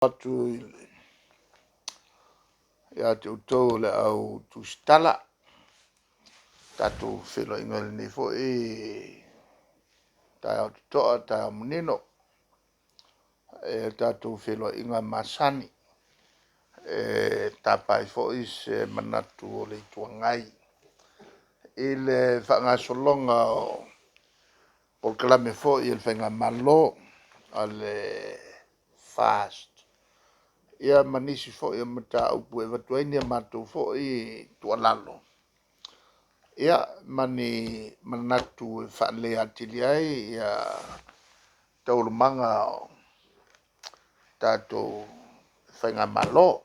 Atu ia te outou o le au tusitala, tatou feiloaiga i lenei foi taeao totoa, taeao manino, e tatou feiloaiga masani e tapa ai foi se manatu o le Itu Agai i le faagasologa o polokalame foi a le Faigamalo a le FAST, ia ma nisi foi o mataupu e avatu ai ni a matou foi tuualalo, ia ma ni manatu e faaleleia atili ai taualumaga o tatou Faigamalo.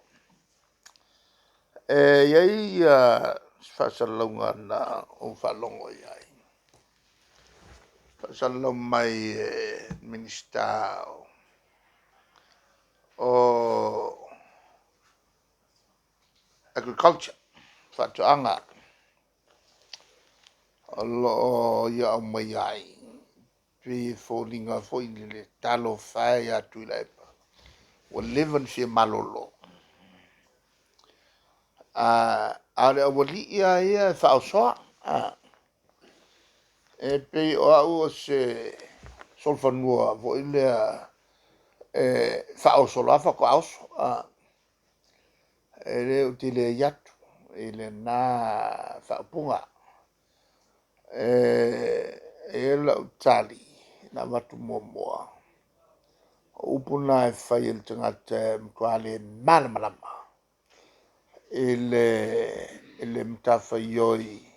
E i ai se faasalalauga na ou faalogo i ai, faasalalau mai e le Minisita o Agriculture, Faatoaga, o lo o ia aumaia ai, pei e foliga foi lele, talofa e ia Tuilaepa ua leva ona fia malolo, a o le aualii lava ia e faaosoa. E pei o au o se solofanua foi lea e faaoso loa faatoa oso. E le ou te leai atu i lena faaupuga. E i ai lau tali na avatu muamua, o upu na e fai e le tagata e matua le malamalama i le matafaioi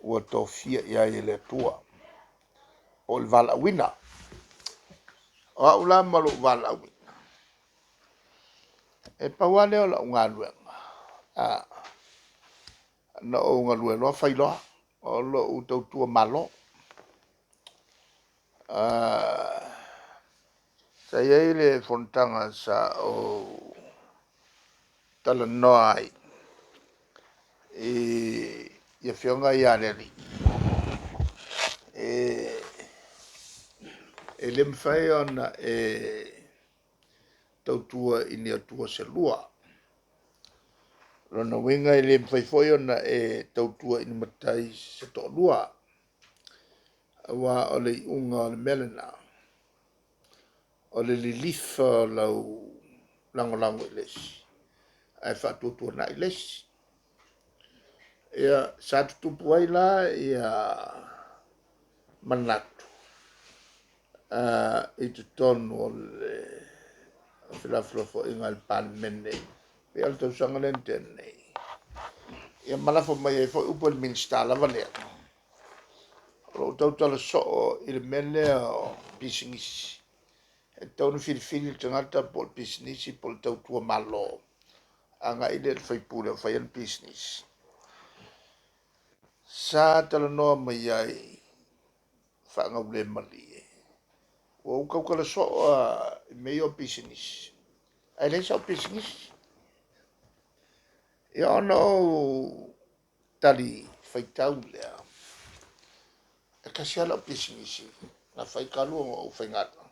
ua tofia i ai e le Atua, po o le valaauina. O au la ma lou valaauina, e pau lava lea o lau galuega, na ou galue loa fai loa, o lou tautua Malo. Sa i ai le fonotaga sa ou talanoa ai i afioga ia a le alii, e le mafai ona e tautua i ni Atua se lua. O lona uiga e le mafai foi ona e tautua i ni matai se toalua, aua o le iuga o le mea lena, o le lilifa o lau lagolago i le isi ae faatuatuanai le isi. Ia, sa tutupu ai la manatu i totonu o le felafolafoaiga a le Palemene, pei o le tausaga lea na tea nei, ia ma lafo mai ai foi upu a le Minisita lava lea, o lo o tautala soo i le mea lea o pisinisi, e tatau ona filifili le tagata po o le pisinisi po o le tautua Malo agai lea i le faipule o fai ana pisinisi. Sa talanoa mai ai faagaulemalie, ua ou tautala soo lava i mea ia o pisinisi, ae leai sau pisinisi. Ia ona ou tali faitau lea, e tasi lava lau pisinisi na fai talu ona ou faigaluega,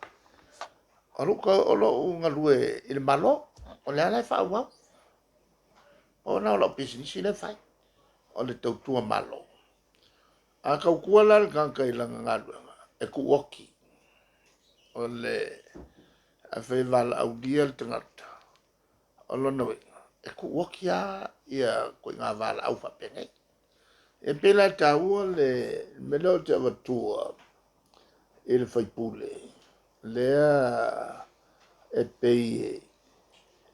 o lou galue i le Malo, o lea la e faaauau. Ona o lau pisinisi lea e fai, o le tautua Malo. A tautua la le tagata i lana galuega, e tuuoti. Afai e valaaulia le tagata, o lona uiga, e tuuoti lava ituaiga valaau faapenei. E pei la e taua le mea lea ou te avatua i le sui usufono, lea e pei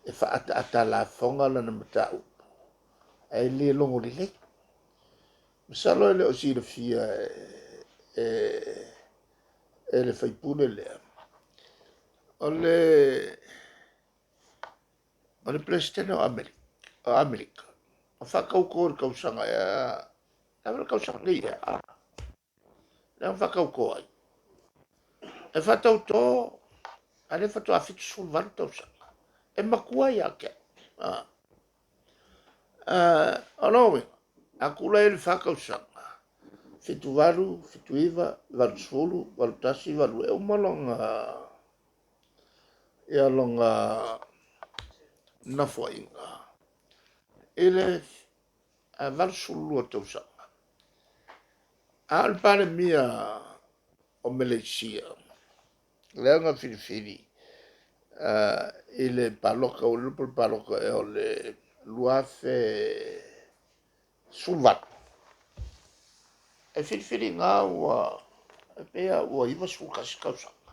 e faaataata a lafoga lana mataupu ae le logo lelei. Masalo e le o silafia e le sui usufono lea, o le Peresetene o Amerika, na faatauto i le tausaga ea, o le a le tausaga nei ea, lea na faatauto ai. E faatauto, a o lea faatoa 78 tausaga, e matua ia te au. O lona uiga, a tuu la i ai le 4 tausaga, 78, 79, 80, 81, 82, e uma lona ia lona nofoaiga i le 82 tausaga. A o le Palemia o Meleisia, lea na filifili i le palota, ua le iloa po o le palota ea o le 2018, e filifili i ina ua e pei lava ua 91 tausaga,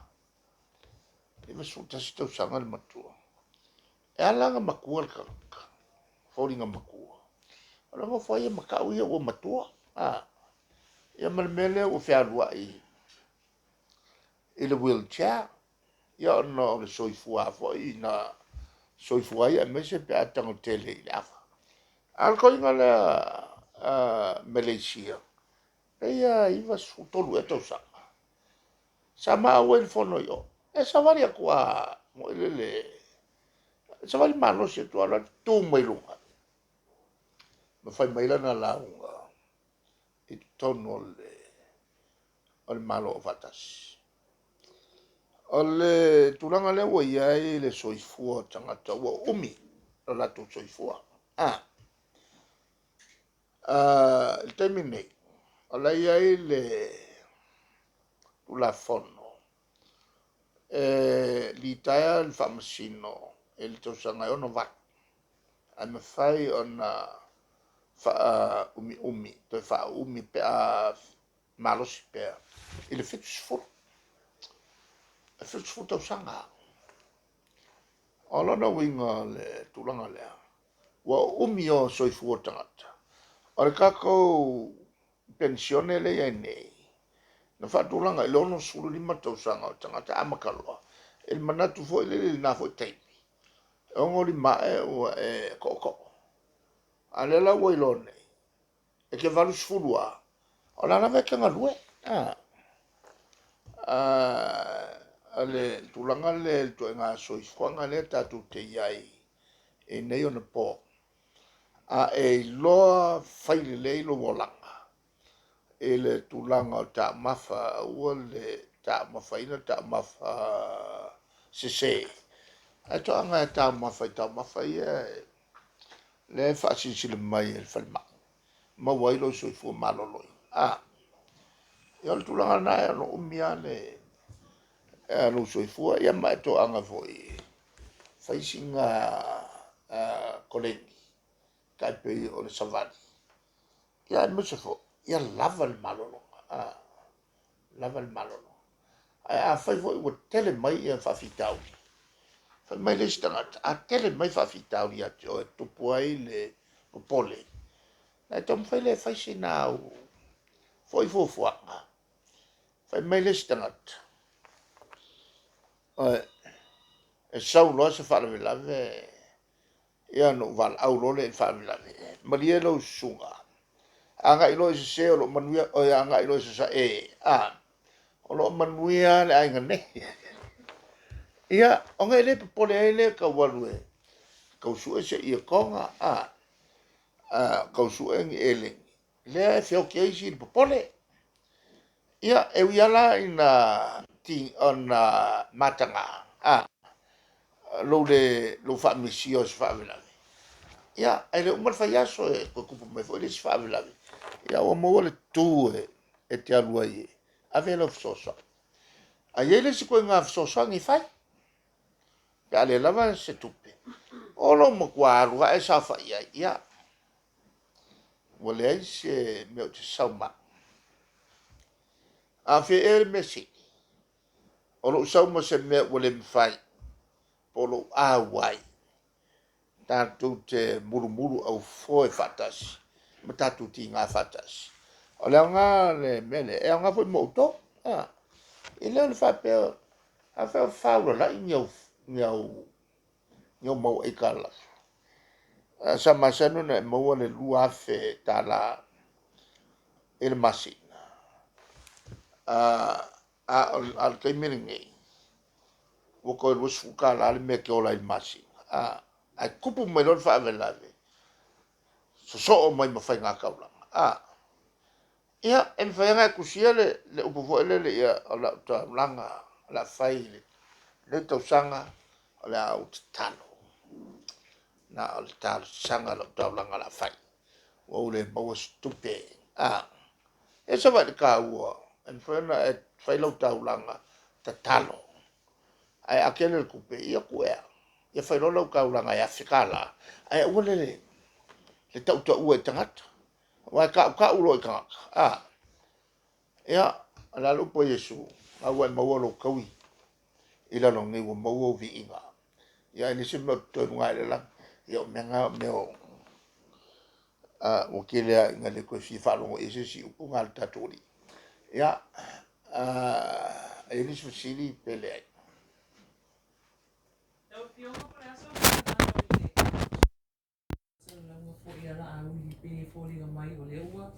91 tausaga le matua. E ala ona matua le tagata, foliga matua, o le nofo ai ia ma tau ia ua matua. Ia ma le mea lea ua fealuai i le wheelchair, ia ona o le soifua foi na soifua ai, aemaise pe a tago tele i le ava. A o le toeaina lea Meleisia, pei lava e 93 ea tausaga, sa ma auai i le fono i o, e savali atu lava foi lele, savali malosi atu lava, alu atu tu mai luga ma fai mai lana lauga i totonu o le Malo Aufaatasi. O le tulaga lea ua i ai le soifua o tagata, ua umi lo latou soifua. I le taimi nei, o la e i ai le Tulafono e litaea le faamasino i le tausaga e 68, ae mafai ona faaumiumi, toe faaumi pe a malosi pea i le 70, e 70 tausaga. O lona uiga o le tulaga lea, ua umi o soifua o tagata. O le tatou penisione lea e i ai nei, na faatulaga i le 65 tausaga o tagata amata loa, i le manatu foi lele i lena foi taimi, e 65 ae ua e tootoo. A o lea la ua iloa nei, e te 80 lava, o la lava e te galue. O le tulaga lea i le ituaiga soifuaga lea tatou te i ai i nei ona po, a e iloa fai lelei lou olaga i le tulaga o taumafa, aua le taumafaina taumafa sese, ae toaga e taumafa i taumafa ia lea e faasilasila mai e le falemai, maua ai lou soifua maloloina. Ia o le tulaga lena e ono umi lava le lou soifua, ia ma e toaga foi fai sina koleni tai pei o le savali, ia aemaise foi ia lava le malologa, lava le malologa. Ae afai foi ua tele mai ia faafitauli, fai mai le isi tagata, a tele mai faafitauli ia te oe e tupu ai le popole, na e taumafai lea e fai sina au foi fuafuaga. Fai mai le isi tagata, e sau loa se faalavelave, ia ona ou valaau loa lea i le faalavelave, malie lau susuga, agai loa i sise o lo o manuia, oi agai loa i sasae, o lo o manuia le aiga nei. Ia, ona e le popole ai lea tau alu e tau sue se ietoga, tau sue ni eleni, lea e feoti ai isi i le popole. Ia, e ui lava la ina ona mataga lou le lou faamisia o se faalavelave, ia, ae le uma le faiaso e toe tupu mai foi le isi faalavelave, ia ua maua le tu e te alu ai e ave lau fesoasoani. Ae i ai le isi ituaiga fesoasoani e fai, pe a le lava se tupe, o lou matua alu lava e saofai ai, ia, ua leai se mea ou te sau ma au. A o fea ea le mea sili? O lou sau ma se mea ua le mafai, po o lou auai, tatou te mulumulu aufoe faatasi ma tatou tiga faatasi. O le aoga o le mea lea, e aoga foi mo outou. E le o le faapea, afai o faulalai ni au mau aitalafu. Sa masani ona e maua le $2,000 i le masina. A o le taimi lenei, ua toe $20 le mea e te ola ai i le masina. Ae tupu mai loa le faalavelave, sosoo mai ma faigataulaga. Ia, e mafai ona e tusia le upu foi lele, ia, o lau taulaga o le a fai i lenei tausaga, O le a ou tatalo. Na o le talosaga lau taulaga o le a fai. Ua ou le maua se tupe. A, e savaii le taua, e mafai ona e fai lau taulaga tatalo. Ae a tele le tupe, ia tuu ea. Ia fai loa lau taulaga e $1,000, ae aua le le tautaua i tagata. Aua e tautau loa i tagata, a, ia, o le a le upu a Iesu, a ua e maua lou taui i lalo nei ua maua ou viiga. Ia ae leai se mea o totoe i luga i le lagi. Ia o mea na o mea o ua tele lava ina le toe fia faalogo i ai se isi i upu na a le tatou Alii. Ia, e i ai nisi fesili pe leai? Lau Afioga po o le a sou finagalo i le faasalalauga foi a Laauli e pei e foliga mai o lea ua